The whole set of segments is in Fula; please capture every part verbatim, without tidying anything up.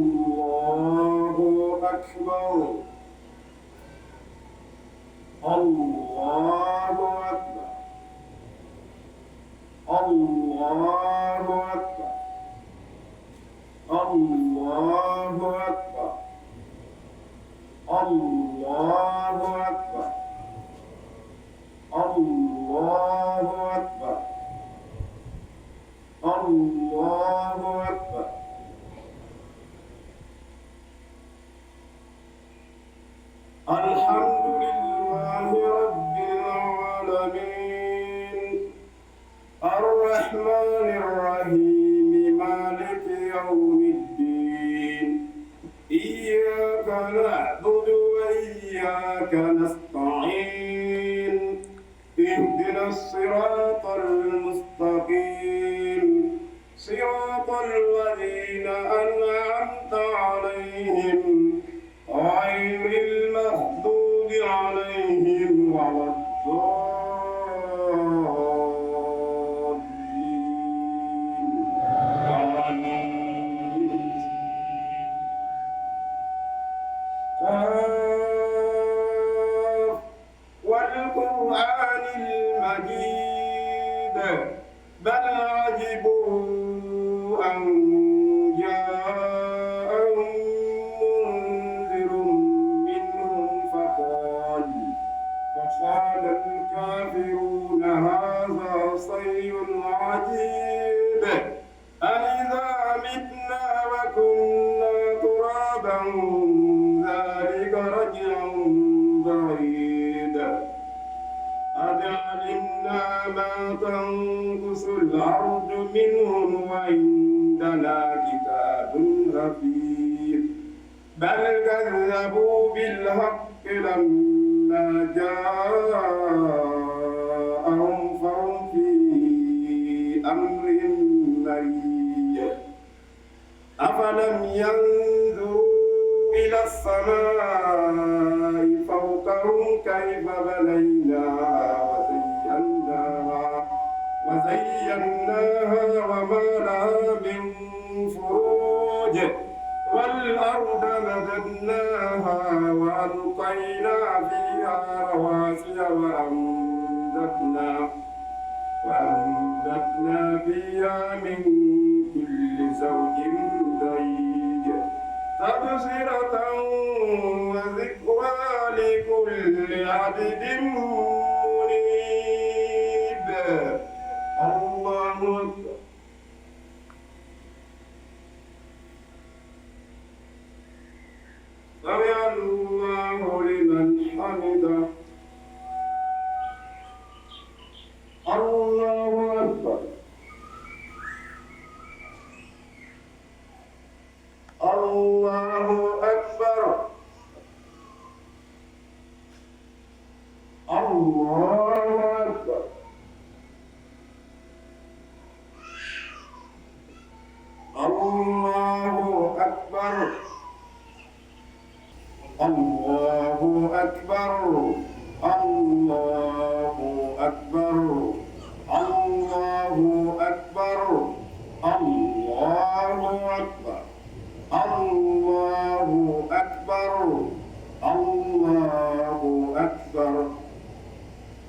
الله أكبر. الله أكبر. الله أكبر. الله أكبر. الله أكبر. الله أكبر. الله أكبر. الحمد لله رب العالمين. الرحمن الرحيم. مالك يوم الدين. إياك نعبد وإياك نستعين. اهدنا الصراط المستقيم. صراط الذين أنعمت عليهم غير المغضوب عليهم ولا الضالين. آمين. قاف. والقرآن المجيد. بل عجبوا أن جاءهم منذر منهم فقال، فقال الكافرون هذا شيء عجيب. أإذا متنا وكنا ترابا ذلك رجع بعيد. قد علمنا ما تنقص الأرض منهم وعندنا كتاب حفيظ. بل كذبوا بالحق لما جاءهم فهم في أمر مريج. أفلم ينظروا إلى السماء فوقهم كيف بنيناها وزيناها، وزيناها وما لها من فروج. والأرض مددناها وألقينا فيها رواسي وأنبتنا، وأنبتنا فيها من كل زوج بهيج. تبصرة وذكرى لكل عبد منيب. الله أكبر. سمع الله لمن حمده. الله أكبر. الله أكبر. الله أكبر. الله أكبر. الله أكبر. الله أكبر. الله أكبر. الله أكبر. الله أكبر. الله أكبر.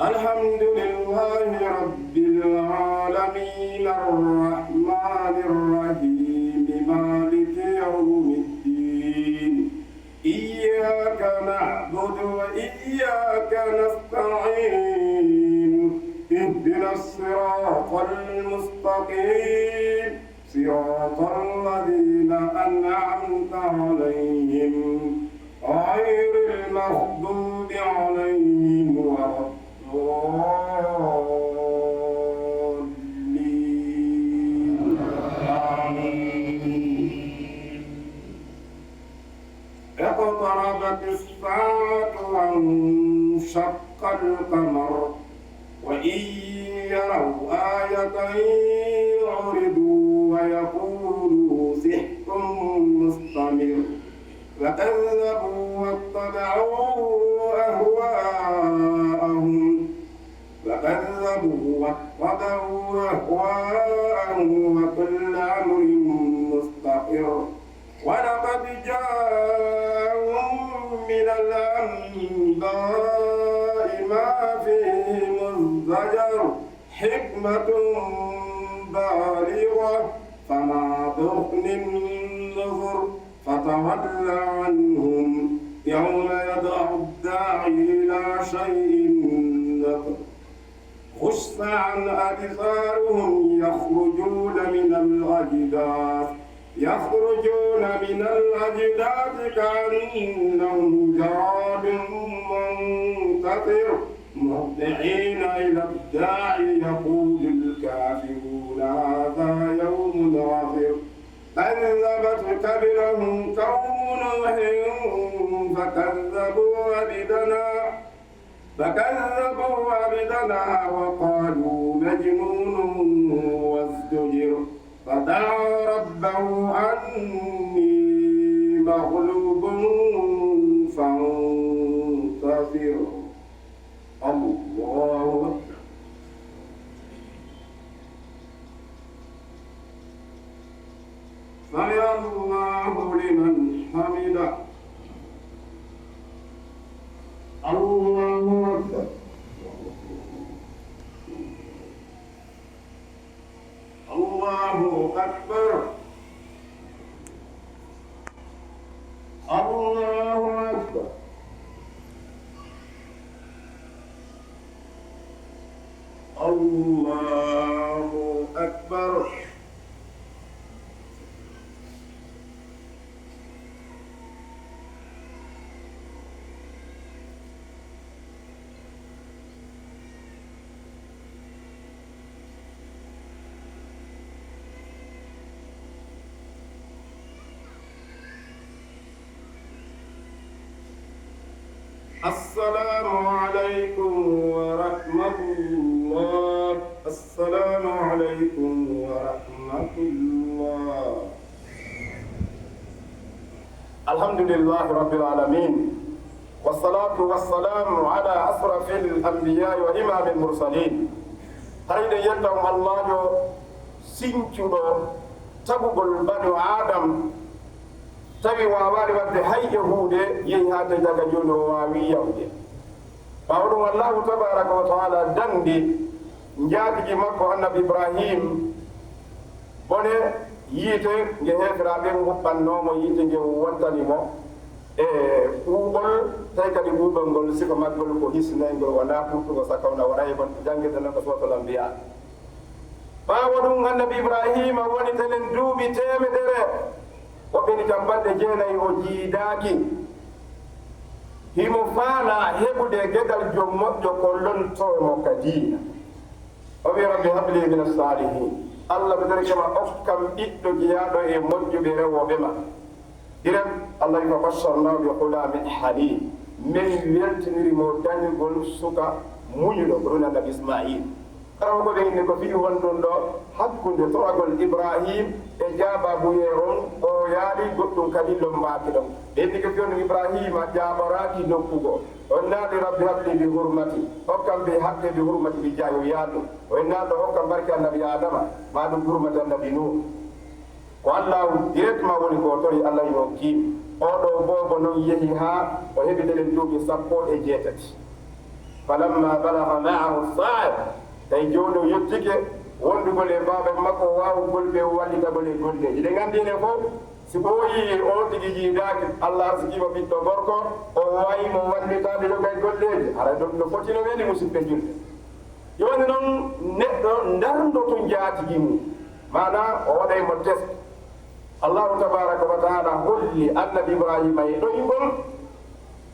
الحمد لله رب العالمين، الرحمن الرحيم، مالك يوم الدين. إياك نعبد وإياك نستعين. اهدنا الصراط المستقيم. صراط الذين أنعمت عليهم غير المغضوب عليهم ولا الضالين. آمين. اقتربت الساعة وانشق القمر. وإن يروا آية يعرضوا ويقولوا سحر مستمر. وكذبوا واتبعوا أهواءهم. وكذبوا واتبعوا أهواءهم وكل أمر مستقر. ولقد جاءهم من الأنباء ما فيه مزدجر. حكمة بالغة، فما تغني النذر. فتول عنهم يوم يدعو الداعي إلى شيء نكر. خش عن أبصارهم يخرجون من الأجداث، يخرجون من الأجداث كأنهم جراد منتشر، مهطعين إلى الداع يقول الكافرون هذا يوم عسر. كذبت قبلهم قوم نوح فكذبوا عبدنا فكذبوا عبدنا وقالوا مجنون وازدجر. فدعا ربه أني مغلوب فانتصر. الله أكبر. سمع الله لمن حمده. الله أكبر. الله أكبر. الله أكبر. الله أكبر. السلام عليكم ورحمة الله. السلام عليكم ورحمة الله. الحمد لله رب العالمين. والصلاة والسلام على أشرف الأنبياء وإمام المرسلين. Haray en yettan Allaahu sincuɗo tagugol bani Aadama, tawi waawaali waɗde hay e huunde, yehi haa tawi daga jooni o waawi yahude. Ɓaawo ɗum, Allaahu tabaaraka wa taala danndi njaatigi makko Annabi Ibrahim bone yiite nge heeferaaɓe huɓɓannoo mo, yiite nge wontani mo e ɓuuɓol, tawi kadi ɓuuɓol ngol sifa maggol ko hisnayngol, wonaa ɓurtungol, saka wona waɗa e kon jannginta non ko Suuratul Anbiyaa. Ɓaawo ɗum, Annabi Ibrahima woni telen duuɓi teemedere, o ɓeni cappanɗe jeenayi, o jiidaaki. Himo faalaa heɓude geɗal jom moƴƴo ko lontoo mo ka diina. O wi'i, "Rabbi habli mina saalihiin." Allah, mi torike ma, okkam ɓiɗɗo jeyaaɗo e moƴƴuɓe rewooɓe ma. Iren, Allah wi'i, "Fa basharnaahu bi ghulaamin haliim." Men weltiniri mo dañugol suka muñuɗo, ko ɗum Annabi Ismaa'iil. Karaw ko ɓe inni ko fii wonɗon ɗo hakkunde toragol Ibrahim e jaababuyee on, o yaali goɗɗum kadi lombaaki ɗon. Ɓe inni ko fii on Ibrahima jaaboraaki nokkugo. O naali, "Rabbi habli bi hurmati." Hokkam bi haqqe bi hurmati bi jaayo yaalɗo. O naali ɗo hokkam barke Annabi Aadama, maa ɗum hurmati Annabi Nuuh. Ko Allaahu directement woni ko o tori, Allah yo kiim. Oo ɗoo boobo non yehi haa o heɓi ɗen duuɓi sappo e jeetati. Falamma balagha ma'ahu as-sa'y, tawi jooni o yottike wondugol e baaba makko, waawugol ɓe wallitagol e golleeji. Ɗe nganndi enen fof, si ɓooyi o tigi jiidaaki, Allah arsikiima ɓiɗɗo gorko, o waawi mo wallitaade yoga e golleeji, hara ɗum no foti no weli, musidɓe julɓe. Jooni noon, neɗɗo ndardoto njaatigi mum, maanaa o waɗay mo test. Allahu tabaaraka wa taala holli Annabi Ibrahima e ɗoyngol,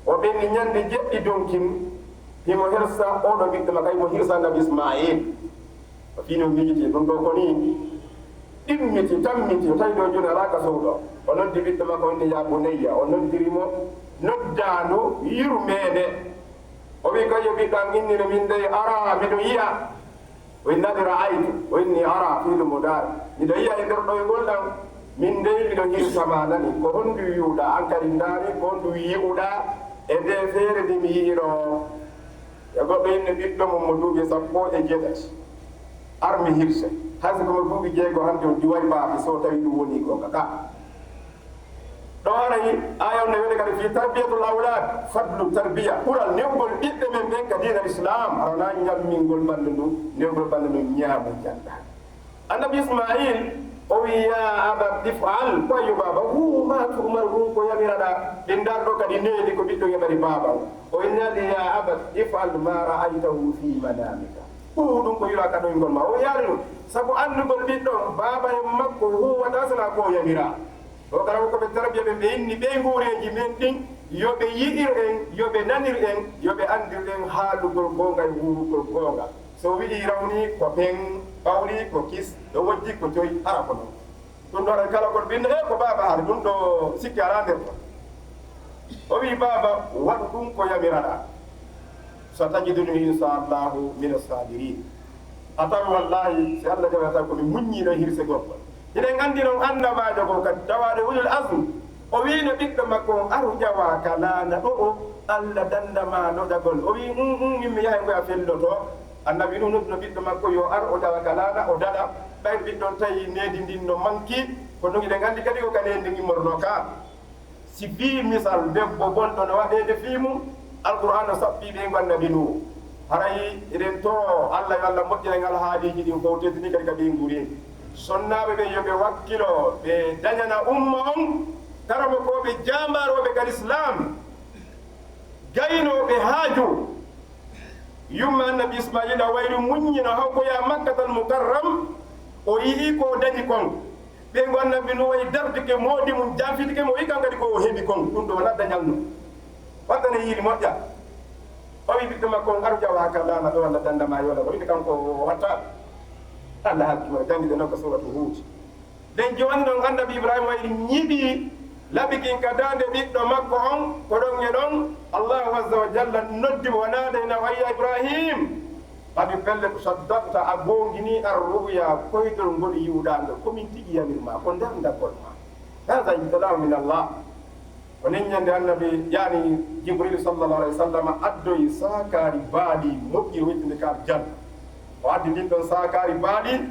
o ɓenni ñande jeɗɗi donkin, himo hersa oo ɗoo ɓiɗɗo makko, himo hirsa Annabi Ismaa'iil. O fini o miijiti ɗum ɗoo ko nii, ɗimmiti, tammiti, o tawi ɗoo jooni alaa ka sowɗo. O noddi ɓiɗɗo makko, o inni, "Yaa bunayya," o noddiri mo noddaandu yurmeende. O wi'i, "Ko yo ɓiɗɗo am, inni no min dey ara, miɗo yi'a." O inni, "Nabi ra'aytu," o inni, "ara, fiilu mudaari. Miɗo yi'a e nder ɗoyngol ɗam, min dey miɗo hirsa ma nani. Ko honɗum yi'uɗaa? An kadi ndaari, ko honɗum yi'uɗaa e ndee feere nde mi yi'iroo?" E goɗɗo inni ɓiɗɗo mum mo duuɓi sappo e jeetati. Ar mi hirsa. Hay so ko mo duuɓi jeego hannde o diway baafe, so tawi ɗum woni goonga ka. Aya on ne wiyata kadi fii tarbiyatul awlad, fadlu tarbiya, ɓural newgol ɓiɓɓe men ɓen ka diina Islam, hara wonaa ñammingol ɓanndu ndun, newgol ɓanndu ndun ñaamu jannda. Annabi Ismail, o wi'i, "Ya abat if'al," ko yo baaba, "hu ma tu'mar," ɗun ko yamiraɗaa. Ɓe ndaar ɗoo kadi needi ko ɓiɗɗo yamiri baaba on. O wi'i, "Ya abat if'al ma ra'aytahu fi manamika." Hu ɗun ko yi'uɗaa ka ɗoyngol maa. O yaari ɗun, sabu anndugol ɓiɗɗo on, baaba en makko huuwataa sinaa ko o yamiraa. O kala ko ɓe tarbiya ɓen, ɓe inni ɓeyngooreeji men ɗin, yo ɓe yi'ir en, yo ɓe nanir en, yo ɓe anndir en haalugol goonga e wuurugol goonga. So wi'ii rawni ko peng, ɓawli ko kis, ɗo wojji ko coy, hara ko non. Ɗun ɗoo haray kala ko ɓe inni, "Eh, ko baaba haali, ɗun ɗoo sikki alaa nder ton." O wi'i, "Baaba, waɗu ɗun ko yamiraɗaa. Satajiduni insha Allahu mina sabirin." A tawa wallahi, si Allah jaɓi, a tawa ko mi muññiiɗo e hirsegol ngol. Hiɗen anndi non annabaajo goo kadi, tawaaɗo ulul azm, o wi'ino ɓiɗɗo makko on, "Aru ƴawaa ka laana ɗo'o, Allah dannda maa loƴagol." O wi'i, "Un, un, min mi yahay ngoya fellotoo." Annabi Nuuhu noddino ɓiɗɗo makko yo ar, o ƴawa ka laana, o daɗa. Ɓay ɓiɗɗo on tawi needi ndin no manki, kono hiɗen anndi kadi ko ka needi ndin immornoo ka. Si fii misal debbo bonɗo no waɗeede fii mun, Alqur'aana sappii ɓeyngu Annabi Nuuhu. Haray eɗen toro Allah yo Allah moƴƴinan alhaaliiji ɗin fow, teddini kadi ka ɓeynguureeji. Sonnaaɓe ɓen yo ɓe wakkilo, ɓe dañana umma on karamokooɓe jaambaarooɓe ka Lislaam, gaynooɓe haaju. Yumma Annabi Ismaila wayri muññino haw ko yaa Makkatal Mukarram, o yi'i ko o dañi kon. Ɓeyngu Annabi Nuuhu wayi dartike moodi mun, janfitike mo, o wi'i kan kadi ko o heɓi kon, ɗun ɗoo wonaa dañal non. Wattane yiili moƴƴa. O wi'i ɓiɗɗo makko on, "Aru ƴawaa ka laana ɗoo, Allah dannda maa yola." O wi'i kanko o watta. Allah haalti mo, janngi ɗen non ka suuratu Huud. Nden jooni non Annabi Ibrahima wayi ñiɓi laɓi kin ka daande ɓiɗɗo makko on, ko ɗon e ɗon Allahu azza wa jalla noddi mo, wa nadaynaahu an ya Ibrahim. Kadi pellet, saddaqta, a goonginii, ar-ru'ya, koyɗol ngol yi'uɗaa ngol, ko min tigi yamir maa, ko darndagol maa. Haadha ibtilaa'un min Allah. Ko nden ñande Annabi, yaani Jibril sallallahu alayhi wa sallam addoyi saakaari baali moƴƴiri wettude ka aljanna. O addi ndin ɗon saakaari baali,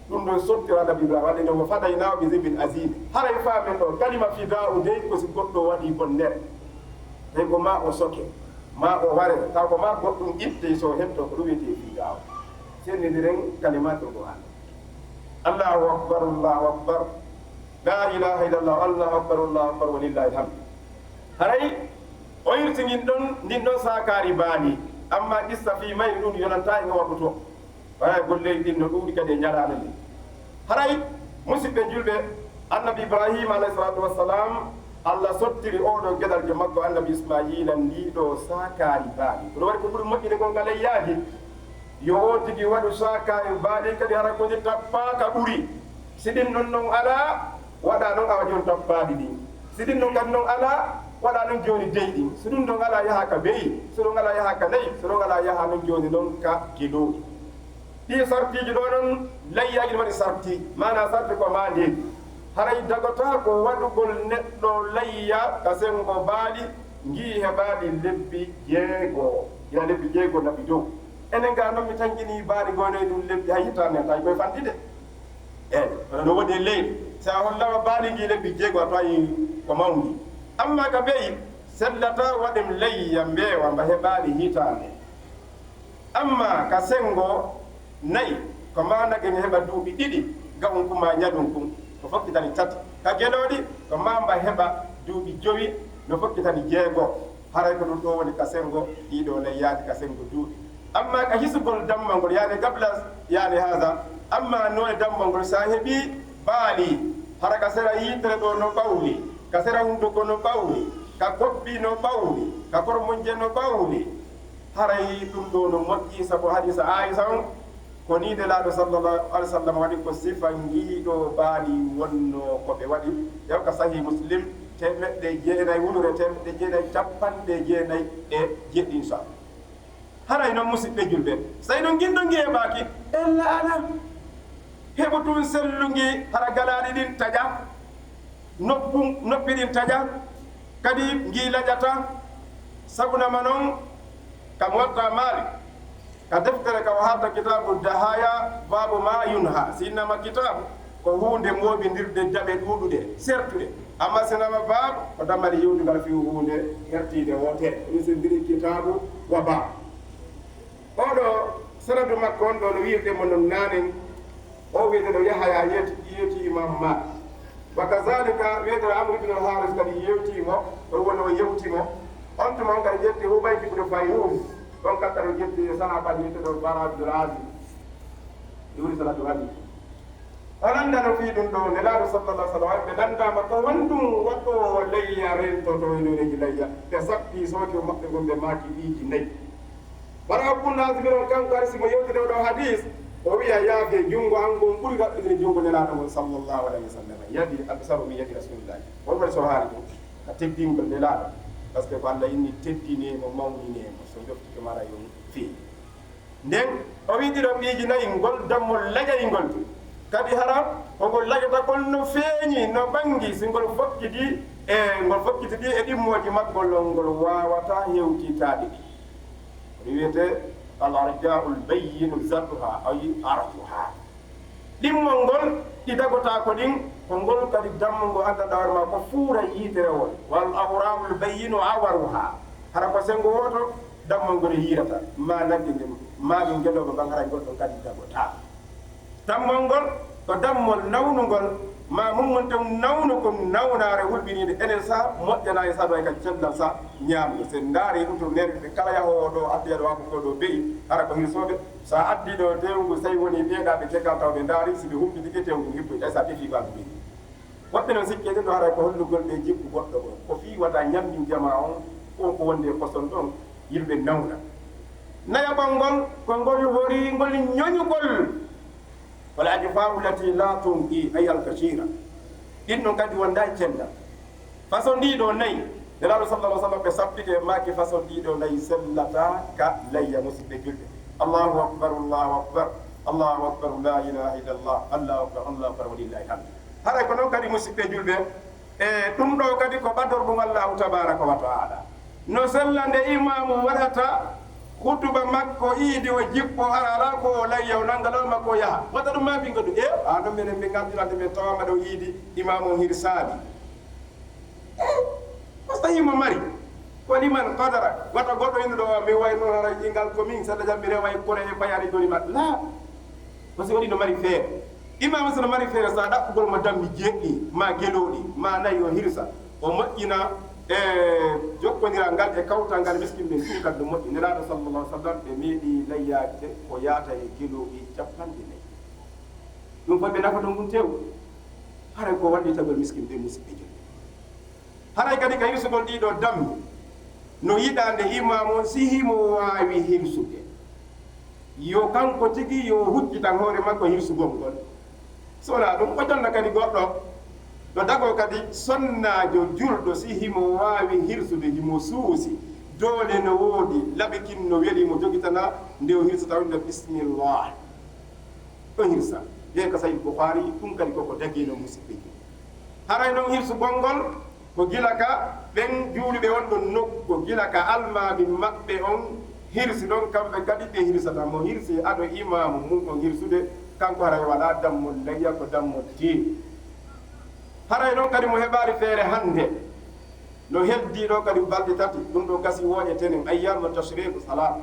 ɗun ɗon sottira Annabi Ibrahima, waɗi no, "wa fadaynaahu bi dhibhin azim." Haray faamen ɗoo, kalima fidaa'u dey ko si goɗɗo waɗii bonnere. Tawi ko maa o soke, maa o ware, taw ko maa goɗɗun ittee so hentoo, ko ɗun wi'etee fidaa'u. Senndindiren kalimaatul Qur'aan. Allahu akbar, Allahu akbar. La ilaha illallah, Allahu akbar, Allahu akbar, wa lillahi alhamd. Haray o irti ndin ɗon, ndin ɗon saakaari baali, amma qissa fii mayri ɗun yonantaa e oo waqtu. Haray golleeji ɗin no ɗuuɗi kadi e ñalaande nden. Haray, musiɓɓe julɓe, Annabi Ibrahima alayhi salatu wassalam, Allah sottiri oo ɗoo geɗaljo makko Annabi Ismaila ndii ɗoo saakaari baali. Ko ɗun waɗi ko ɓuri moƴƴude kon ka leyyaaji, yo oo tigi waɗu saakaari baali kadi hara ko ndi tappaaka ɓuri. Si ɗin ɗon non alaa, waɗa non awa jooni tappaaɗi ɗin. Si ɗin ɗon kadi non alaa, waɗa non jooni dey ɗin. Si ɗun ɗon alaa, yaha ka beyi. Si ɗun alaa, yaha ka nayi. Si ɗun alaa, yaha non jooni non ka gelooɗi. Ɗii sartiiji ɗoo non, layyaaji no waɗi sarti. Maanaa sarti ko maandeeji. Haray dagotaako waɗugol neɗɗo layya ka senngo baali, ngii heɓaali lebbi jeego. Ina lebbi jeego naɓi dow. Enen gaa non mi tanƴinii baali goo no e ɗun lebbi, hay hitaande tawi koye fanɗi de. Eey, no woni e leydi. Si a hollama baali ngii lebbi jeego, a tawi ko mawndi. Amma ka beyi, sellataa waɗen layya mbeewa mba heɓaali hitaande. Amma ka senngo nayi, ko maa nage ne heɓa duuɓi ɗiɗi, ga'un kun maa ñaɗun kun, ko fokkitani tati. Ka gelooɗi, ko maa mba heɓa duuɓi jowi, no fokkitani jeego. Haray ko ɗun ɗoo woni ka senngo ɗii ɗoo layyaaji, ka senngo duuɓi. Amma ka hisugol dammal ngol, yaani gabla, yaani haada, amma noone dammal ngol, si a heɓii baali, hara ka sera yitere ɗoo no ɓawli, ka sera hunduko no ɓawli, ka koppi no ɓawli, ka kormonje no ɓawli, haray ɗun ɗoo no moƴƴi, sabu hadiisa Aisha on, ko nii Nelaaɗo sallallahu alaihi wasallam waɗi ko sifa ngii ɗoo baali wonnoo ko ɓe waɗi. Ƴeew ka Sahih Muslim, teemeɗɗe jeenayi, wulure teemeɗɗe jeenayi, cappanɗe jeenayi e jeɗɗi, inchallah. Haray non, musiɓɓe julɓe, si tawii non ngin ɗon ngii heɓaaki, ella alaa. Heɓu tun sellungii, hara galaaɗi ɗin taƴa. Noppu, noppi ɗin taƴa, kadi ngii laƴata. Sabu nama non, ka Muwatta Malik, ka deftere ka o haalta kitaabu Dahaya, baabu ma yunha, si innama kitaabu, Ko huunde mooɓindirde daɓe ɗuuɗuɗe, sertuɗe. Amma sinama baab, ko dammal yewtugal fii huunde hertiinde wootere. Ɗum sendiri kitaabu wa baab. Oɗo sanadu makko on ɗo no wi'irde mo non naanen. O wi'eteɗo Yahaya yeeti, yeeti Imam Malik. Wa kazalika wi'eteɗo Amr ibn al-Haris kadi yeewti mo, ɗo woni o yewti mo. On tuma on kadi ƴetti Hubayb ibn Fayrus. On kadi kadi ƴetti sahaba wi'eteɗo Bara ibn al-Azib. Ɗi woni sanadu Abi. O lanndano fii ɗum ɗo, Nelaaɗo sallallahu alaihi wasallam, ɓe lanndaama ko honɗum waɗɗoowo layya rentoto e nooneeji layya. Ɓe sappi sooke maɓɓe ngon, ɓe maaki piiji nayi. Bara Abun Azib on kanko ari si mo yewtide oɗo hadis, o wi'a yaafe junngo an ngon ɓuri raɓɓiɗinde junngo Nelaaɗo ngon sallallahu alaihi wasallam. Yadi, aksaru min yadi Rasulillahi. On waɗi so haali ɗum, a teddingol Nelaaɗo. Parce que ko Allah inni teddinee mo, mawninee mo, so joftike mara yo feewi. Nden o wi'i ɗiɗo piiji nayi, ngol dammol laƴayngol. Kadi hara ko ngol laƴata kon no feeñi, no ɓangi, si ngol fokkiti e, ngol fokkitidi e ɗimmooji maggol, ngol waawataa hewtitaade ɗi. Ɗum wiyetee al-arja'ul bayyinu zar'uha, ay arjuha. Ɗimmol ngol ɗi dagotaako ɗin, ko ngol kadi dammol ngol anndanɗaa hoore maa ko fuura yiitere won. Wal awra'ul bayyinu awaruha. Hara ko senngo wooto dammol ngol yiirata, maa nagge ngen, maa ɗum ngelooba ngan, haray ngol ɗon kadi dagotaako. Dammol ngol ko dammol nawnungol, maa mummunten nawnu kon nawnaare wulɓiniinde enen sa moƴƴanaa e sa ɗo e ka cellal sa ñaamgo. Sen ndaari utur neene ɓe kala yahoowo ɗo addoya ɗo haako ko ɗo be'i, hara ko hirsooɓe. Sa addi ɗo tewngu, sey woni ɓeeɗa ɓe cekal taw ɓe ndaari, si ɓe humpitike tewngu hippoy, tawi sa tefi ba ɗum. Woɓɓe non sikkete ɗo haray ko hollugol ɓe jikku goɗɗo on. Ko fii wata ñammin jamaa on, ko ko wonde e koson ɗon, yimɓe nawna. Nayaɓol ngol, ko ngol horiingol ñoñugol. Wal ajfa'u allati la tunqi, ay al kashira. Ɗin ɗon kadi wonda e cendal. Façon ɗiɗo nayi, Nelaaɗo sallallahu alaihi wasallam ɓe sappike maaki façon ɗiɗo nayi sellata ka layya, musiɓɓe julɓe. Allahu akbar, Allahu akbar, Allahu akbar, la ilaha illallah, Allahu akbar, Allahu akbar, walillahi alhamd. Haray ko non kadi musiɓɓe julɓe, e ɗum ɗo kadi ko ɓadorɗum Allahu tabaraka wa ta'ala. No sella nde imaamu waɗata hutuba makko iidi o jippo ara ala ko o layya o nanga law makko o yaha. Wata ɗum ma ɓinga ɗum, e, a non minen min ngaddirande min tawama ɗo iidi imaamu on hirsaali. Ko so tawi mo mari, ko liman qadara. Wata goɗɗo innuɗo o, mi way noon hara jingal ko min, saɗa jam mi rewa e kore e bayani doni ma. La. Ko si waɗi no mari feere. Imam so no mari feere, sa ɗaɓɓugol mo dammi jeeɗɗi, ma gelooɗi, ma nayi o hirsa. O moƴƴina e jokkondiral ngal e kawtal ngal miskin ɓen ɗum kadi no moƴƴi. Nelaaɗo sallallahu alaihi wasallam ɓe meeɗi layyaade ko yaata e gelooɗi capanɗe nayi. Ɗum fof ɓe nafa ɗum ɗum tew. Haray ko wallitagol miskin ɓe musiɓɓe julɓe. Haray kadi ka hirsugol ɗiɗo dammi, no yiɗaa nde imaamu on, si himo waawi hirsude, yo kanko tigi yo hujjitan hoore makko hirsugol ngol. So wonaa ɗum, o jonna kadi goɗɗo. No dagoo kadi sonnaajo julɗo, si himo waawi hirsude, himo suusi, doole no woodi, laɓi kin no weli mo, jogitana nde o hirsata wonde bismillah. Ɗo hirsa. Jeyi ka Sahih Bukhari, ɗum kadi koko dagino musiɓɓe julɓe. Haray noon hirsugol ngol, ko gila ka ɓen juuluɓe on ɗon nokku, ko gila ka almaami maɓɓe on hirsi ɗon, kamɓe kadi ɓe hirsata. Mo hirsi ado imaamu mum on hirsude, kanko haray walaa dammol layya, ko dammol teewu. Haray noon kadi mo heɓaali feere hannde, no heddii ɗo kadi balɗe tati, ɗum ɗo gasi woo e tenen, ayyamu tashriq salat.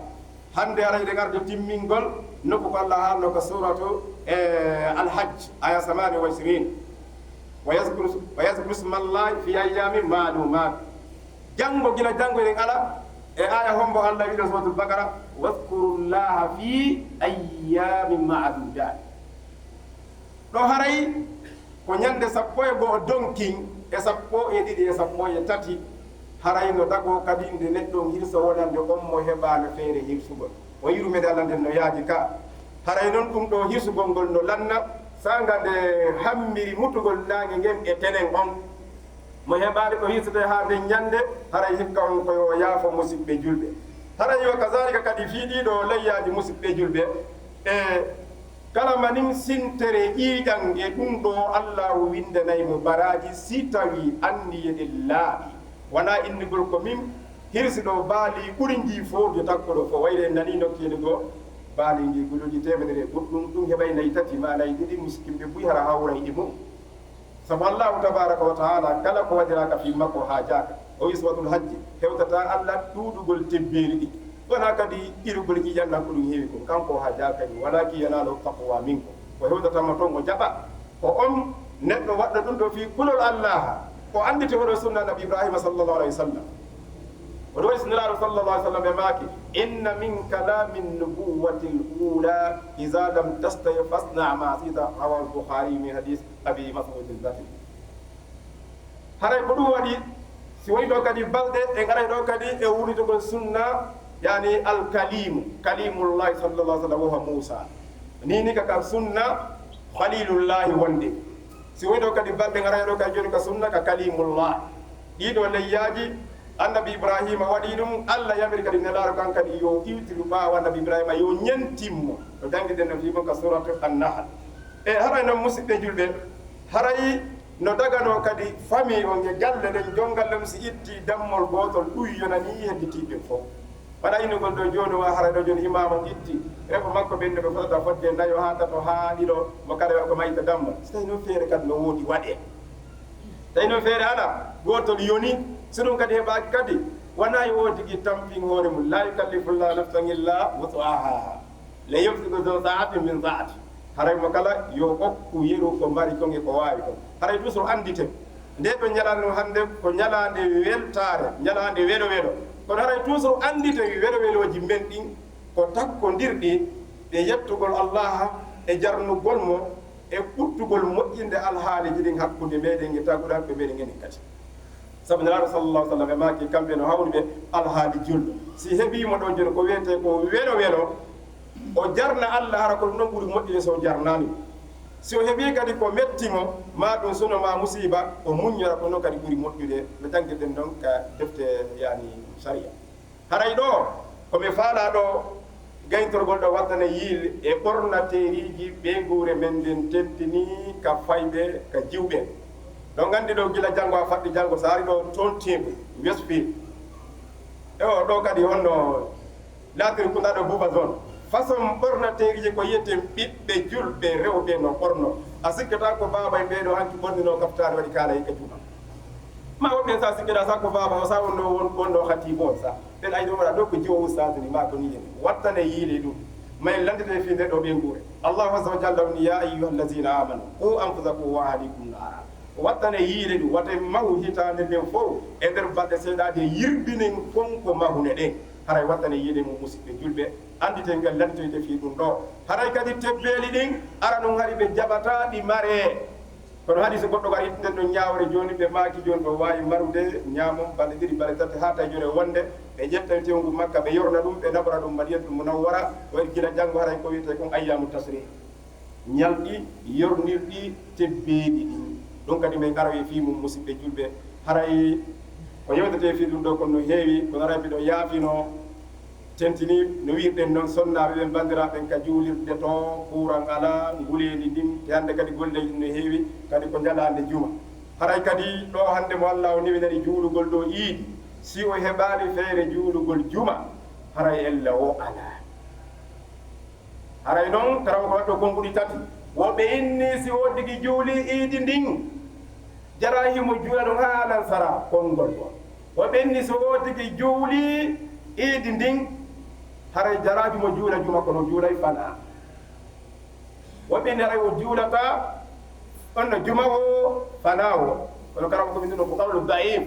Hannde haray eɗen ardi timmingol nokku ko Allah haalno ko suratu, e, Al-Hajj, aya samani wa isrin. Wa yazkuru, wa yazkuru smallahi fi ayyamin ma'lumat. Janngo, gila janngo eɗen ala e aya hombo Allah wiɗo suratul Baqara, "Wadhkurullaha fi ayyamin ma'dudat." Ɗo haray ko ñande sappo e go'o donkin e sappo e ɗiɗi e sappo e tati. Haray no dagoo kadi nde neɗɗo on hirsa wonande on mo heɓaano feere hirsugol. O yurmede Allah nden no yaaji ka. Haray non ɗum ɗo hirsugol ngol no lanna, saanga nde hammiri mutugol naange ngen e tenen on. Mo heɓaali ko hirsete haa nden ñande, haray hikka on ko yo yaafo musiɓɓe julɓe. Haray yo kazalika kadi fii ɗiɗo layyaaji musiɓɓe julɓe. E kala manin sintere ƴiiƴan e ɗum ɗo Allaahu windanay mo baraaji si tawi anniye ɗen laaɓi. Wonaa innugol ko min hirsi ɗo baali ɓuri ndi fof de takko ɗo fof. Wayre en nanii nokkeeli goo. Baali ndi guluuji teemedere e goɗɗum, ɗum heɓay nayi tati, ma nayi ɗiɗi, miskinɓe buy hara hawray e mum. Sabu Allahu tabaraka wa taala, kala ko waɗiraaka fii makko haajaaka. O wi'i Suuratul Hajji, hewtataa Alla ɗuuɗugol tebbeeli ɗi, wonaa kadi irugol ƴiiƴan ɗan ko ɗum heewi kon. Kanko o haajaaka ni, "Walaakin yanaaluhu taqwa minkum." Ko hewtata mo ton o jaɓa, ko on neɗɗo waɗɗo ɗum ɗo fii kulol Allaaha, o annditi hoɗo sunna Nabi Ibraahiima sallallahu alayhi wa sallam. O ɗo waɗi Nulaaɗo sallallahu alayhi wa sallam ɓe maaki, "Inna min kalaami nubuwwati l-uulaa, iza lam tastahi fasna ma si'ta." Rawaahu l-Bukhaari min hadiis Abi Mas'uud al-Badri. Haray ko ɗum waɗi, si woni ɗo kadi balɗe, en aray ɗo kadi e wurnitugol sunna, yani al-Kaliimu, Kaliimullaahi sallallahu alayhi wa sallam, wa huwa Muusaa. Ni ni ka, ka sunna Khaliilullaahi wonde. Si woni ɗo kadi balɗe, en aray ɗo kadi jooni ka sunna ka Kaliimullaahi. Ɗii ɗoo leyyaaji, Annabi Ibraahiima waɗii ɗum, Alla yamiri kadi Nelaaɗo kan kadi yo iwtiru ɓaawo Annabi Ibraahiima, yo ñentin mo. No janngiɗen no fii mun ka Suuratu An-Nahl. E haray non, musiɓɓe julɓe, haray no daganoo kadi famii on e galle ɗen, jonngal ɗum si itti dammol gootol, ɗum yonanii hedditiiɓe ɓen fow. Wona innugol ɗo jooni, wa haray ɗo jooni imaamu itti reɓo makko ɓen no ɓe fotata fodde nayo haa tato haa ɗiɗo, mo kala ko mayta dammal. Si tawii non feere kadi no woodi waɗee. Tawi noon feere alaa, gootol yoni, so ɗum kadi heɓaaki kadi, wonaa yo o tigi tampin hoore mum. Laa yukallifu Llaahu nafsan illaa wus'ahaa. Liyunfiq zuu sa'atin min sa'atihi. Haray mo kala yo okku yeru ko mari kon e ko waawi kon. Haray ɗum so annditen. Ndee ɗoo ñalaande ɗum hannde ko ñalaande weltaare, ñalaande welo welo. Kono haray toujours annditen welo welooji men ɗin ko takkondirɗi e yettugol Allaaha e jarnugol mo e ɓurtugol moƴƴinde alhaaliiji ɗin hakkunde meɗen e taguɗo hakkunde meɗen enen kadi. Sabu Nelaaɗo sallallahu alaihi wa sallam e maaki kamɓe no hawni ɓe alhaali julɗo. Si heɓii mo ɗo jooni ko wiyetee ko welo welo, o jarna Alla, hara ko ɗum ɗon ɓuri moƴƴude so o jarnaani mo. Si o heɓii kadi ko metti mo, maa ɗum suno maa musiiba, o muññora ko non kadi ɓuri moƴƴude no janngiɗen ɗon ka defte yani sariya. Haray ɗoo, ko mi faalaa ɗoo, gayntorgol ɗoo wattane yiil e ɓornateeriiji ɓeynguure men nden tentinii ka fayɓe ka jiwɓe. Ɗon anndi ɗoo gila janngo a faɗɗi janngo, so ari ɗoo toon teeɓu, Westfield. E o ɗoo kadi honno laatirkunɗaa ɗoo Buuba Zone. Façon ɓornateeriiji ko yiyeten ɓiɓɓe julɓe rewɓe no ɓorno. A sikkataa ko baaba en ɓee ɗoo hanki ɓorninoo kaftaari waɗi kaala hikka juuma. Ma woɓɓe sa sikkira sa ko baaba o sa wonno won wonno khatibu on sa. Ɓen ay ɗo waɗa ɗo ko jiwo ustaadu ni ma ko ni en. Wattane yiile ɗum. Ma en landete fi nde ɗo ɓe nguure. Allahu azza wa jalla woni, "Ya ayyuha allazina amanu, qu anfusakum wa ahlikum nara." Wattane yiile ɗum, wata en mahu hitaande nden fof e nder balɗe seeɗaaje yirɓinen kon ko mahune ɗen. Haray wattane yiile mum musiɓɓe julɓe, annditen ngal lantoyte fii ɗum ɗo. Haray kadi tebbeeli ɗin, ara ɗum hari ɓe jaɓataa ɗi maree. Kono hadise goɗɗo ko ari itteten ɗon ñaawre jooni, ɓe maaki jooni ɗo waawi marude ñaamon balɗe ɗiɗi, balɗe tati, haa tawi jooni e wonde ɓe ƴetta e tewngu makka, ɓe yorna ɗum, ɓe naɓora ɗum Madinatul Munawwara, o gila janngo haray ko wiyetee kon ayyaamu tashriik. Ñalɗi yornirɗi tebbeeɗi ɗin. Ɗum kadi min aroyi fii mum, musiɓɓe julɓe. Haray ko yewtetee fii ɗum ɗo kon no heewi, kono haray miɗo yaafino. Tentini, no wiirɗen noon, sonnaaɓe ɓen, banndiraaɓe ɓen, ka juulirde to, kuuran alaa, nguleendi ndin, te hannde kadi golleeji ɗin no heewi, kadi ko ñalaande juma. Haray kadi ɗo hannde mo Alla o newinani juulugol ɗo iidi, si o heɓaali feere juulugol juma, haray ella o alaa. Haray noon, karaw ko waɗɗo konguɗi tati, woɓɓe inni si o tigi juuli iidi ndin, jaraa himo juula ɗum haa lansara konngol ngol. Woɓɓe inni so o tigi juuli iidi ndin, haray jaraa himo juula juma, kono juulay fanaa. Woɓɓe inni haray o juulata on no juma o fanaa o. Kono karaw ko min ɗum ko qawlu da'if.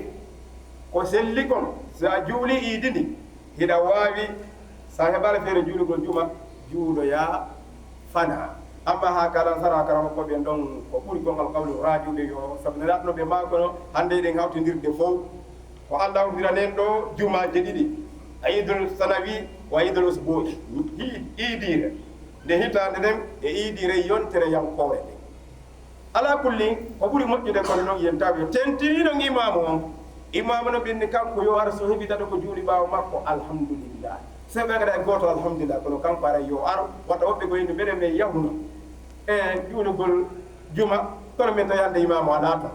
Ko selli kon, so a juuli iidi ndi, hiɗa waawi, so a heɓaali feere juulugol juma, juuloyaa fanaa. Amma haa ka lansara, karaw ko ɓen ɗon ko ɓuri kon alqawlu raajuɓe yo, sabu ne laatno ɓe maa kono hannde eɗen hawtindirde fow. Ko Alla hawtindiranen ɗo jumaaje ɗiɗi, Iidul Sanawi wa Iidul Usbu'i, hi-, iidiire nde hitaande nden e iidiire yontere yankoore nden. Alaa kulli, ko ɓuri moƴƴude kono noon yen tawi tentiniiɗon imaamu on. Imaamu no ɓinni kanko yo ar, so heɓi tato ko juuli ɓaawo makko, alhamdulillah. Sey ɓe kadi hay gooto alhamdulillah, kono kanko aray yo ar, wata woɓɓe ko yimɓe mbeɗen men yahuno e juulugol juma, kono min tawi hannde imaamu alaa toon.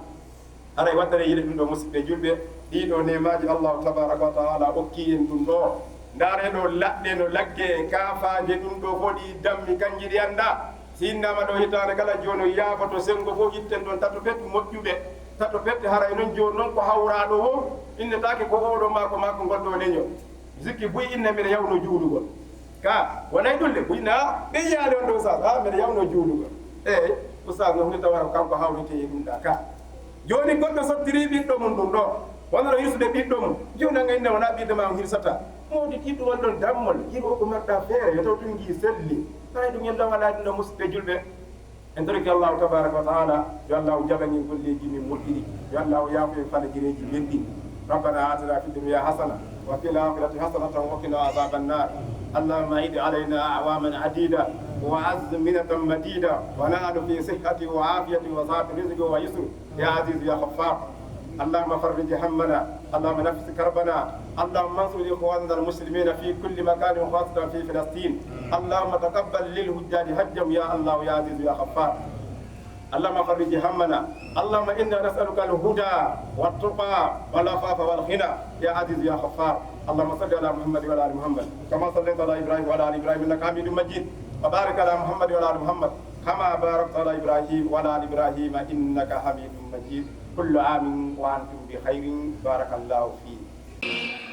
Haray wattane yiɗe ɗum ɗo, musiɓɓe julɓe, ɗii ɗo neemaaji Allahu tabaraka wa taala okki en ɗum ɗo. Ndaaree ɗo laɗɗe no lagge e kaafaaje, ɗum ɗo fof ɗi dammi, kanji ɗi anndaa. Si inndaama ɗo hitaande kala jooni, yaafoto senngo fof, itten ɗoon tato pet moƴƴuɓe, tato pet haray noon jooni noon ko hawraaɗo o, innetaake ko oɗo maa ko maa ko ngol ɗo leñol. Sikki buy inna mbiɗa yawno juulugol. Ka, wonay ɗum de, buy na, ɓe yiyaali on ɗo Oustaz, ha, mbiɗa yawno juulugol. Eey, Oustaz no huli tawata ko kanko hawritee e ɗum ɗa ka. Jooni goɗɗo sottiri ɓiɗɗo mum ɗum ɗo, wonno hirsude ɓiɗɗo mum. Jooni an inna wona ɓiɗɗo ma on hirsata. Mawɗi ɗiɗɗo won ɗon dammol, yiɗo ko marɗa feere, yo taw tun ngi selli. Tawi ɗum en ɗo wala ɗum ɗo musidɓe julɓe. En torike Allahu tabaraka wa taala, yo Allahu jaɓan en golleeji min moƴƴiri. Yo Allahu yaafo en falajireeji men ɗin. ربنا آتنا في الدنيا حسنة وفي الآخرة حسنة وقنا عذاب النار. اللهم أعد علينا أعواما عديدة وأزمنة مديدة ونحن في صحة وعافية وسعة رزق ويسر يا عزيز يا غفار. اللهم فرج همنا، اللهم نفس كربنا، اللهم انصر إخواننا المسلمين في كل مكان وخاصة في فلسطين. اللهم تقبل للحجاج حجهم يا الله يا عزيز يا غفار. اللهم فرج همنا. اللهم إنا نسألك الهدى والتقى والعفاف والغنى يا عزيز يا غفار. اللهم صل على محمد وعلى آل محمد كما صليت على إبراهيم وعلى آل إبراهيم إنك حميد مجيد. وبارك على محمد وعلى آل محمد كما باركت على إبراهيم وعلى آل إبراهيم إنك حميد مجيد. كل عام وأنتم بخير. بارك الله فيك.